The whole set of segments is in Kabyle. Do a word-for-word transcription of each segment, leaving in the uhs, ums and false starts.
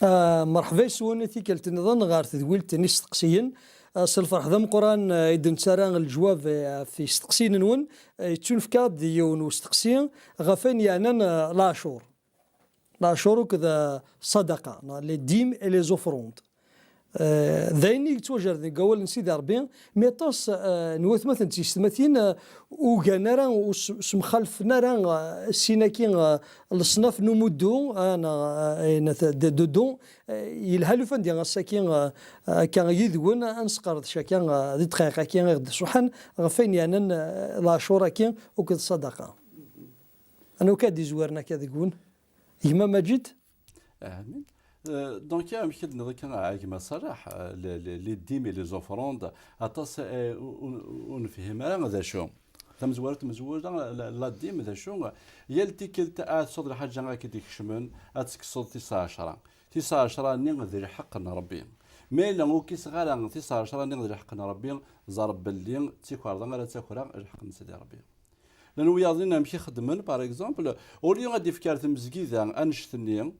Ah, merḥba yes-wen i tikkelt nniḍen ɣer tedwilt n yisteqsiyen. Ah, s lferḥ d ameqqran, ah, i d-nettarra leǧwab, eh, ɣef yisteqsiyen-nwen. Ah, yettunefk-aɣ-d yiwen n usteqsi ɣef wayen yeɛnan, ah, leɛcur. Leɛcur akked, ah, ṣṣadaqa, neɣ les dîmes et les offrandes. Ah, d ayen i yettwajerden deg wawal n Sidi Ṛebbi, mi aṭas, ah, n watmaten d tiyessetmatin, ah, ur gan ara, ur s-, semxalfen ara, ah, sin-agi, ah, leṣnaf n umuddu, ah, neɣ, ah, ayen at-, de, de don, ah, yelha lufan di ass-agi, ah, akka yid-wen, ad nesqerdec akka, ah, di ddqayeq-agi i ɣ-d-iṣuḥen ɣef wayen yeɛnan, ah, leɛcur-agi akked ṣṣadaqa. Anwa akka ad d-izwiren akka deg-wen? Gma Maǧid? Amin. Euh, donc, amek i d-tenniḍ akka, a gma Ṣaleḥ, euh, les, les, les dîmes et les offrandes, aṭas, euh, ur, ur, ur nefhim ara d acu. Tamezwarut, tamezwarut, la, la dîme d acu? Yal tikkelt ad tesɛuḍ lḥaǧa ad k-id-ikecmen, ad tekkseḍ tis ɛecra. Tis ɛecra-nni d lḥeqq n Ṛebbi. Ma yella ur kiseɣ ara tis ɛecra-nni d lḥeqq n Ṛebbi, ẓer belli d tikerḍa ara ttakreɣ lḥeqq n Sidi Ṛebbi. Llan wiyaḍ-nni amek i xeddmen, par exemple, au lieu ad d-ifk ar tmezgida annect-nni,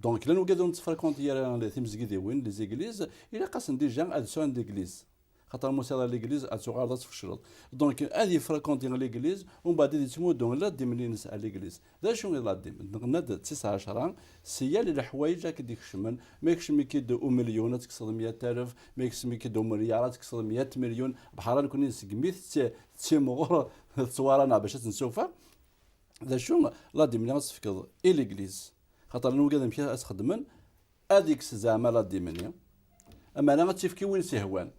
donc llan wigad ur nettfréquenti ara timezgidiwin, les églises, ilaq-asen déjà ad sɛun l'église. Xaṭer ma ur sɛiḍ ara l'église, ad tuɣaleḍ ad tfecleḍ. Donc, ad yefréquenti l'église, umbeɛd ad yettmuddu la dîme-nni-ines à l'église. D acu i la dîme? Nenna-d d tis ɛecra, si yal leḥwayeǧ ad k-d-ikecmen, ma ikcem-ik-id umelyun, ad tekkseḍ meyya alef, ma ikcem-ik-id umelyar, ad tekkseḍ meyya melyun, bḥara nekni nesgem-it, t-, timɣur, tettwara neɣ bac ad tt-nsuffeɣ. D acu, la dîme-nni ad tt-tefkeḍ i l'église. Xaṭer llan wigad amek ad tt-xeddmen, ad ikkes zeɛma la dîme-nni, ameɛna ad tt-ifk i win s-ihwan.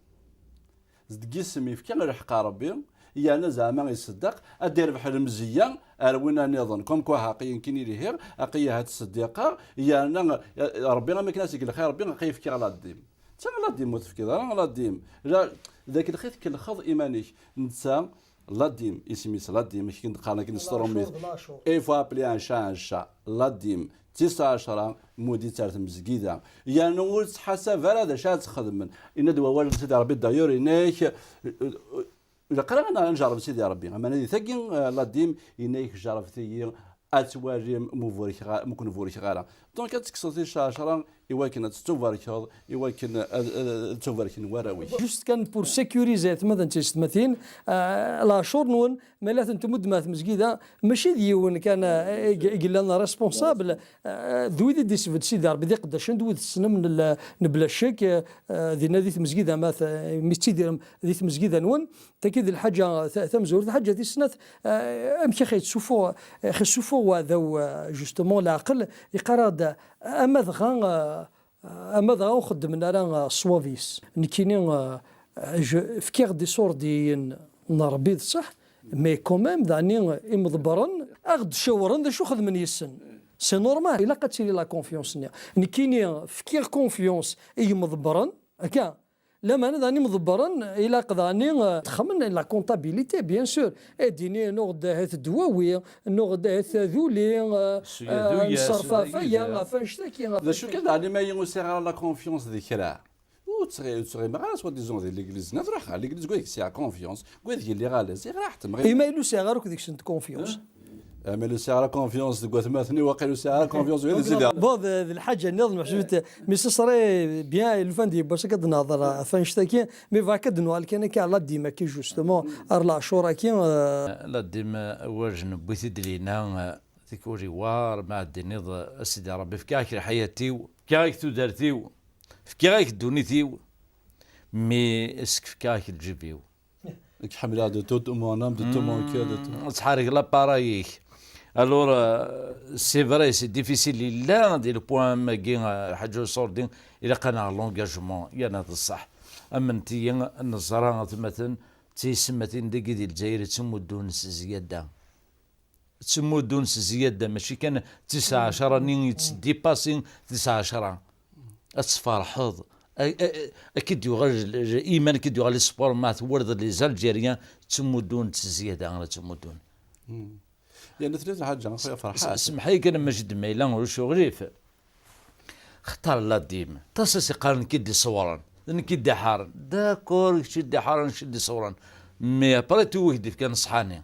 Deg isem ifka lḥeqq a Ṛebbi, yerna zeɛma iṣeddeq, ad d-irbeḥ lemzeyya ar winna nniḍen. Comme quoi, aqi-yi nekkini lihiɣ, aqi-yi ahat ttṣeddiqeɣ, yerna, eh, Ṛebbi am akken ad s-ikellex i Ṛebbi, aqi-yi fkiɣ la dîme. D ta la dîme ur tefkiḍ ara la dîme. La, d akellex i tkellxeḍ iman-ik. Netta, la dîme, isem-is la dîme, akken d-qqaren akken s tṛumit. Leɛcur d leɛcur. Il faut appeler un chat un chat. La dîme, tis ɛecra, mudit ar tmezgida. Yernu ur ttḥasab ara d acu ad txedmen. Yenna-d wawal n Sidi Ṛebbi d'ailleurs, yenna-yak, ilaq ara ad njerreb Sidi Ṛebbi. Ameɛna di tagi, eh, la dîme, yenna-yak jerrebet-iyi, ad twalim ma ur burkeɣ a-, ma ur ken-burkeɣ ara. Donc ad tekkseḍ tis ɛecra i wakken ad tettubarkeḍ, i wakken ad, ad, ad ttubarken warraw-ik. Juste kan pour sécuriser atmaten d tiyessetmatin, euh, leɛcur-nwen, ma la ten-tmuddem ar tmezgida, mačči d yiwen kan, euh, i, i yellan responsable, euh, d wid i d-isbedd Sidi Ṛebbi d iqeddacen, d wid tessnem n l-, n bla ccek, euh, dinna di tmezgida, ma t-, mi tettidirem di tmezgida-nwen, tagi d lḥaǧa ta-, tamezwarut. Lḥaǧa tis snat, euh, amek i ɣ-yettsuffuɣ, i ɣ-yessuffuɣ uɛdaw, euh, justement, leɛqel, yeqqar-aɣ-d, ama dɣa, euh, ama dɣa ur xeddmen ara, euh, ṣṣwab-is. Nekkini, euh, je-, fkiɣ-d iṣurdiyen n Ṛebbi d ṣṣeḥ, mais quand même, daɣni imḍebbren ad ɣ-d-cawren d acu xedmen yes-sen. C'est normal, ilaq ad tili la confiance-nni. Nekkini fkiɣ confiance i yimḍebbren, akka, lameɛna daɣen imḍebbren, ilaq daɣen, eh, xedmen la comptabilité, bien sûr. Ad d-ini, nuɣ-d ahat ddwawi, nuɣ-d ahat taduli, eh, eh, nṣerref ɣef aya, ɣef annect-agi, ɣef d acu kan, daɣen, ma ur sɛiɣ ara la confiance di kra, ur ttɣi-, ur ttɣimiɣ ara soi-disant di l'église. Ad ruḥeɣ ɣer l'église, deg wadeg sɛiɣ confiance, deg wadeg lliɣ à l'aise, iɣ raḥ temɣi. Ima ur sɛiɣ ara akk deg-sent confiance. Eh? Ama ur sɛiɣ ara confiance deg watmaten-iw, waqil ur sɛiɣ ara confiance deg Sidi. Bon, d, d lḥaǧa nniḍen, meḥsub, mais ce serait bien, lufan d yiwwas akka ad nehḍer ɣef annect-agi, mais bɣiɣ ad nuɣal kan akka, la dîme-agi, justement, ar leɛcur-agi, euh. La dîme, euh, werǧ newwi-t-id lina, euh, tikwal war ma ad d-tiniḍ, euh, a Sidi Ṛebbi, fkiɣ-ak lḥayat-iw, fkiɣ-ak tudert-iw, fkiɣ-ak ddunit-iw, mais est-ce que fkiɣ-ak lǧib-iw? Ad k-ḥemmleɣ de tout mon âme, de tout mon cœur, de tout. Mm, ad tḥerrek l'appareil-ik. Alors, euh, c'est vrai, c'est difficile. Yella di le point-agi, euh, Lḥaǧ Uṣurdi, ilaq ad naɣ l'engagement, yerna d ṣṣeḥ. Amnet-iyi, neẓra atmaten d tiyessetmatin dagi di Lezzayer yettmuddun s zzyada. Ttmuddun s zzyada, mačči kan tis ɛecra-nni yettdipasi tis ɛecra. Ad tferḥeḍ. A, a, a, ad k-id-yuɣal l-, l-, iman, ad k-id-yuɣal sport, ma twalaḍ les Algériens ttmuddun s zzyada ara ttmuddun. Mm. Yerna tella lḥaǧa, a xuya Ferḥat. S-, semḥ-iyi kan, Maǧid, ma yella ulac uɣilif. Xtar la dîme. Ṭas i s-iqqaren nekk i d-iṣewren, d nekk i d-iḥaren. D'accord, kečč i d-iḥaren, kečč i d-iṣewren. Mais après tout, wi k-d-ifkan ṣṣeḥ-nni?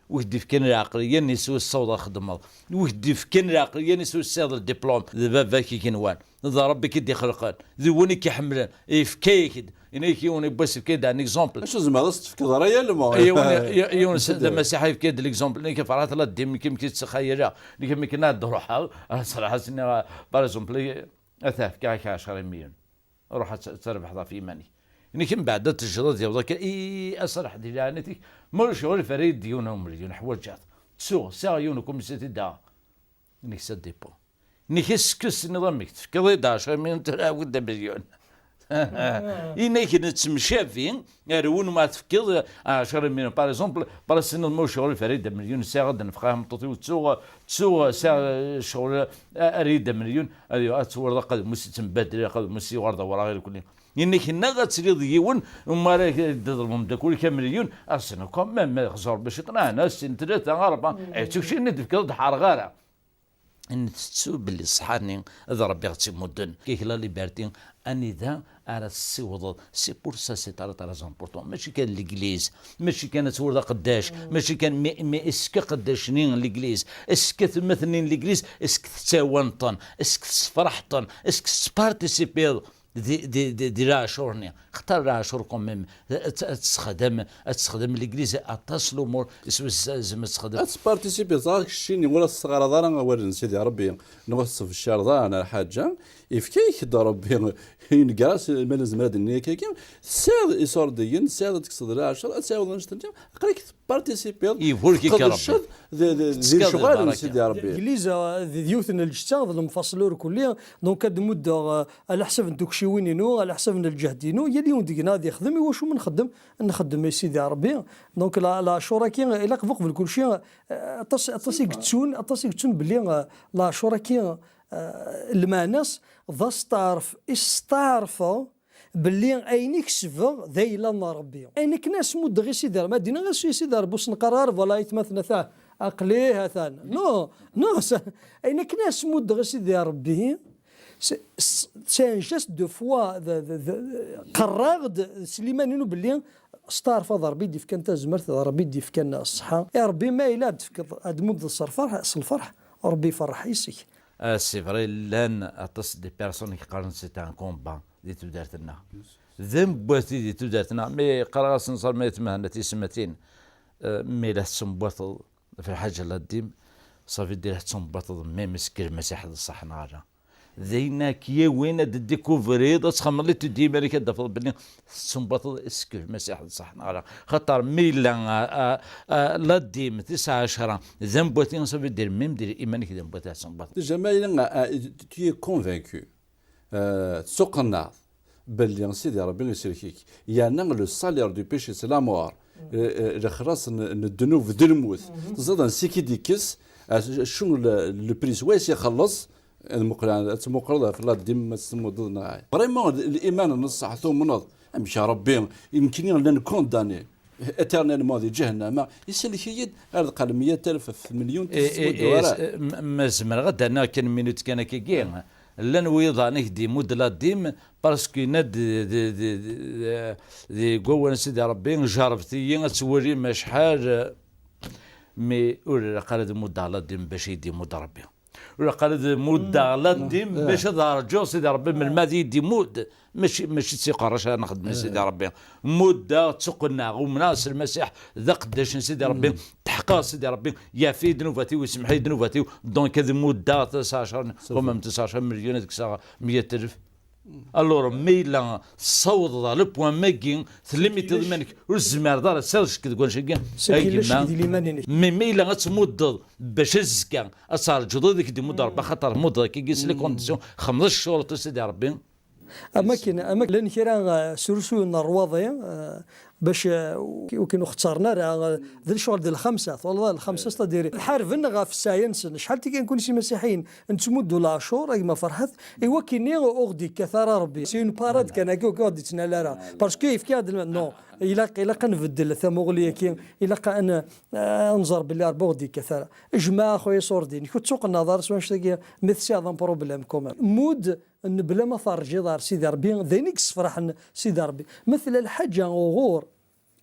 Wi k-d-ifkan lɛeqliya-nni s wis ssawḍ ad xedmeḍ. Wi k-d-ifkan lɛeqliya-nni s wis sɛiḍ ldiplum. D baba-k igenwan. D Ṛebbi i k-id-ixelqen. D win i k-iḥemmlen. Yefka-yak-d. Ini-ak yiwen n wass, yefka-d un exemple. Acu tzemreḍ ad s-tefkeḍ ara yal ma? Yiwen, y-, yiwen s-, d amasiḥi yefka-d l'exemple. Nekk ferḥat la ddem, nekk, nekk ttxayaleɣ. Nekk, nekk ad d-ruḥeɣ. Ad ṣerḥeɣ, ad s-iniɣ, par exemple, ad t-fkeɣ-ak ɛecra imelyun. Ruḥ ad t-, ad trebḥeḍ ɣef yiman-ik. Nekk mbeɛd ad tejjeḍ ad yaweḍ akka, i, a Ṣaleḥ, di leɛnayt-ik, ma ulac ɣur-i, ferri-d yiwen umelyun, ḥwaǧeɣ-t. Ttuɣ, sɛiɣ yiwen ukumisi-t-id daɣ. Nekk ça dépend. Nekk est-ce que tessneḍ amek tefkiḍ-id ɛecra imelyun, tura awi-d amelyun. Inak nettemcabi, ar win ma tefkiḍ ɛecra imelyun. Par exemple, par tessneḍ ma ulac ɣur-i, ferri-d amelyun, sɛiɣ ad d-nefqeɣ i tmeṭṭut-iw, ttuɣ, ttuɣ, sɛiɣ, eh, ccɣel, eh, err-iyi-d amelyun, ad, ad twaliḍ aqadmus yettembaddal, aqadmus yuɣal d awraɣ irkelli. Yenna-k, neɣ ad tiliḍ yiwen, mi ara d-iḍleb umeddakel-ik amelyun, as-nniḍ quand même, xẓer bac iṭṭen, ah, nas, sin, tlata, ṛebɛa, eh, d tukci-nni d-tefkiḍ, ur d-ḥerreɣ ara. Nettettu belli ṣṣeḥḥa-nni d Ṛebbi i ɣ-tt-imudden. Kik la liberté, anida ara tessiwḍeḍ. C'est pour ça c'est très, très important. Mačči kan l'église, mačči kan ad twaliḍ aqeddac, mačči kan, mais, mais est-ce que aqeddac-nni n l'église, est-ce que atmaten-nni n l'église, est-ce que tettɛawaneḍ-ten, est-ce que tessefraḥeḍ-ten, est-ce que tettparticipiḍ di, di, di, di leɛcur-nni. Xaṭer leɛcur quand même, ad, ad tessexdam, ad tessexdam l'église aṭas n lumuṛ, s wis zem ad tessexdam. Ad tparticipiḍ, ẓer keččini ur as-tesɣaraḍ ara awal n Sidi Ṛebbi, neɣ ur tettbeccireḍ ara lḥaǧa, yefka-yak-d Ṛebbi, ineggr-as, ma nezmer ad d-nini akkagi, tesɛiḍ iṣurdiyen, tesɛiḍ ad tekkseḍ leɛcur, ad tɛiwdeḍ annect-nni, aql-ak tparticipiḍ, iburek-ik Ṛebbi, tqedceḍ di, di, di lecɣal n Sidi Ṛebbi. L'église, euh, d, d yiwet n lǧetta, d lemfaṣel ur kulli, donc ad muddeɣ, euh, ɛla ḥsab n tukciwin-inu, ɛla ḥsab n lǧehd-inu, yal yiwen deg-neɣ ad yexdem i wacu ma nxeddem, nxeddem i Sidi Ṛebbi. Donc la, leɛcur-agi, ilaq uqbel kulci, euh, aṭas, aṭas i yettun, aṭas i yettun belli, euh, leɛcur-agi, euh, lmeɛna-s d asteɛref i steɛrfeɣ belli ayen i kesbeɣ d ayla n Ṛebbi. Ayen akken as-muddeɣ i Sidi Ṛebbi, ad d-iniɣ i Sidi Ṛebbi, ur s-neqqar ara, voilà, aytmaten, ata, aql-i, atan. Non, non, ça, ayen akken as-muddeɣ i Sidi Ṛebbi, c'est, c'est un geste de foi, de, de, de, qerraɣ-d s liman-inu belli steɛrfeɣ d Ṛebbi i d-ifkan tazmert, d Ṛebbi i d-ifkan ṣṣeḥḥa. I Ṛebbi, ma yella ad d-tefkeḍ, ad d-tmuddeḍ s lferḥ, s lferḥ, Ṛebbi iferreḥ yes-k. Ah, c'est vrai, llan aṭas des personnes i yeqqaren c'est un combat di tudert-nneɣ. D amewwati di tudert-nneɣ, mi qqareɣ-asen ẓer ma yetmehna tismatin, eh, mi la tettemwateḍ f lḥaǧa la dim, ça veut dire tettemwateḍ même est-ce que Lmasiḥ d ṣṣeḥ neɣ ala. D ayen ak-yawin ad d-découvriḍ, ad txemmeḍ l'étude iman-ik, ad d-tafeḍ belli tettemwateḍ est-ce que Lmasiḥ d ṣṣeḥ neɣ ala. Xaṭer mi yella, a, a, a, la dim, tis ɛecra, d amewwati, ça veut dire même di liman-ik d amewwati ad tettemwateḍ. Déjà, ma yella, a, a, tu es convaincu, euh, tettuqennaɛeḍ belli Sidi Ṛebbi isellek-ik, yerna le salaire du péché c'est la mort, euh, euh, lexlaṣ n, n ddnub d lmut. Teẓriḍ ansi k-id-ikkes, acu le, le prix s wayes ixelleṣ, ad muqleɣ, ad tmuqleḍ ɣef la dim, ad tmudeḍ neɣ ahi. Vraiment, l-, liman n ṣṣeḥ tumneḍ, amek a Ṛebbi, nekkni llan condamnés éternellement di ǧahennama, isellek-iyi-d, ar d qal meyya alef f-, melyun, eh, eh, eh, ara. S-, m-, ma zemreɣ ad d-rniɣ kan minute kan akkagi, llan wiyaḍ i k-d-imudd la dim, parce que yenna-d di, di, di, di, di, deg wawal n Sidi Ṛebbi, jeṛṛbet-iyi ad twalim acḥal, eh, mi ur ilaq ara ad muddeɣ la dim bac i yi-d-imudd Ṛebbi. Ur ilaq ara ad muddeɣ la dim bac ad rǧuɣ Sidi Ṛebbi melmi ad yi-d-imudd. Mačči, mačči d tiqerrac ara nxeddem i Sidi Ṛebbi. Muddeɣ, ttuqennaɣ, umneɣ s Lmasiḥ, d aqeddac n Sidi Ṛebbi, teḥqeɣ Sidi Ṛebbi, yeɛfu-yi ddnubat-iw, isemmeḥ-iyi ddnubat-iw, donc ad muddeɣ tisɛecra, quand même tisɛecra melyun, ad kkseɣ meyya alef. Alors, ma yella tessawḍeḍ à le point-agi, tlimiteḍ iman-ik, ur tezmireḍ ara, tesɛiḍ ccek deg wannect-agi, c'est que yella ccek di liman-inek. Mais ma yella ad tmuddeḍ bac azekka ad terǧuḍ ad k-d-imudd Ṛebbi, axaṭer tmuddeḍ akkagi s les conditions, xemḍ ccuruṭ i Sidi Ṛebbi. Am akken, am akken llan kra, eh, srusuyen n rrwaḍi, eh, bac, eh, ur ken-xettaren ara, eh, d lecɣal d lxemsa, twalaḍ lxemsa, c'est-à-dire ḥarben ɣef ssɛaya-nsen. Acḥal tigi nekni s imasiḥiyen nettmuddu leɛcur, a gma Ferḥat, i wakken-nni ur ɣ-d-yekkat ara Ṛebbi. C'est une parade kan, akka ur ɣ-d-yettnal ara. Parce que yefka-d, non, ilaq, ilaq ad nbeddel tamuɣli-agi, ilaq ad n-, eh, ad nẓer belli Ṛebbi ur ɣ-d-yekkat ara. Jmeɛ a xuya iṣurdiyen, ur tettuqennaɛeḍ ara s wannect-agi, mi tesɛiḍ un problème quand même. Mudd n bla ma terjiḍ ar Sidi Ṛebbi, d ayen i yessefraḥen Sidi Ṛebbi. Ma tella lḥaǧa uɣur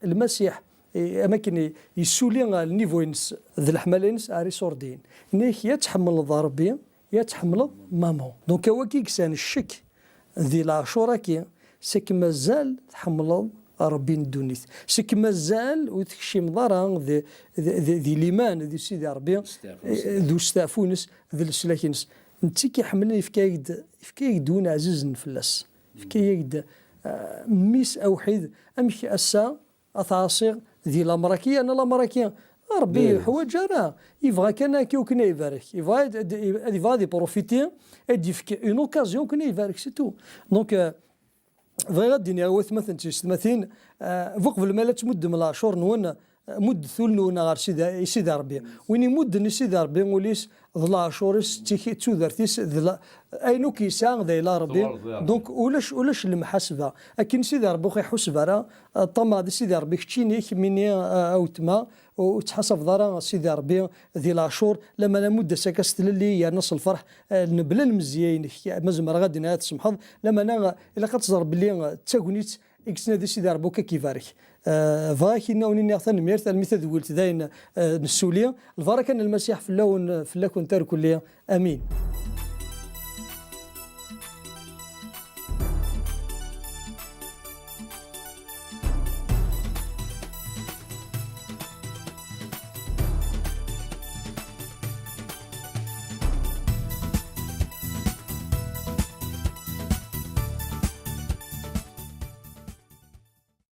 Lmasiḥ, am akken yessuli lnivu-ines d leḥmala-ines ar iṣurdiyen. Yenna-ak ya tḥemmleḍ Ṛebbi, ya tḥemmleḍ maman. Donc a wagi yesɛan ccek di leɛcur-agi, c'est que mazal tḥemmleḍ Ṛebbi n ddunit, c'est que mazal ur tekcimeḍ ara di, di, di, di liman di Sidi Ṛebbi, d usteɛfu-ines, d leslak-ines. Netta i k-iḥemmlen, yefka-ak-d, yefka-ak-d win ɛzizen fell-as, yefka-ak-d, ah, mmi-s awḥid. Amek ass-a ad t-ɛṣiɣ di lamraki, yerna lamraki Ṛebbi ur yeḥwaǧ ara, yebɣa kan akka akken ad ibarek, yebɣa ad, ad, ad yebɣa ad iprofiti, ad d-yefk une occasion akken ad ibarek, c'est tout. Donc, euh, bɣiɣ ad d-iniɣ i watmaten d tiyessetmatin, euh, bu qbel ma la tettmuddem leɛcur-nwen, euh, muddet ul-nwen ɣer Sidi, i Sidi Ṛebbi. Win imudden i Sidi Ṛebbi ul-is d leɛcur-is, d tik-, d tudert-is, d la-, ayen akk yesɛa d ayla Ṛebbi. Donc ulac, ulac lemḥasba. Akken Sidi Ṛebbi ur ɣ-iḥuseb ara, euh, ṭṭamaɛ di Sidi Ṛebbi, keččini kemmini, euh, a wetma, ur, ur tettḥasabeḍ ara Sidi Ṛebbi di leɛcur, lamana mudd-as akka s tlelli, yerna s lferḥ, eh, mebla lemzeyya-inek, ma zemreɣ ad d-iniɣ, ad tsemḥeḍ, lamana, eh, ilaq ad teẓreḍ belli, eh, d tagnit i yettnadi Sidi Ṛebbi akk ad k-ibarek. Eh, bɣiɣ ad k-iniɣ, ad wen-iniɣ tanemmirt, almi tadwilt dayen, eh, nessuli. Lbaraka n Lmasiḥ fell-awen, fell-akent irkelli. Amin.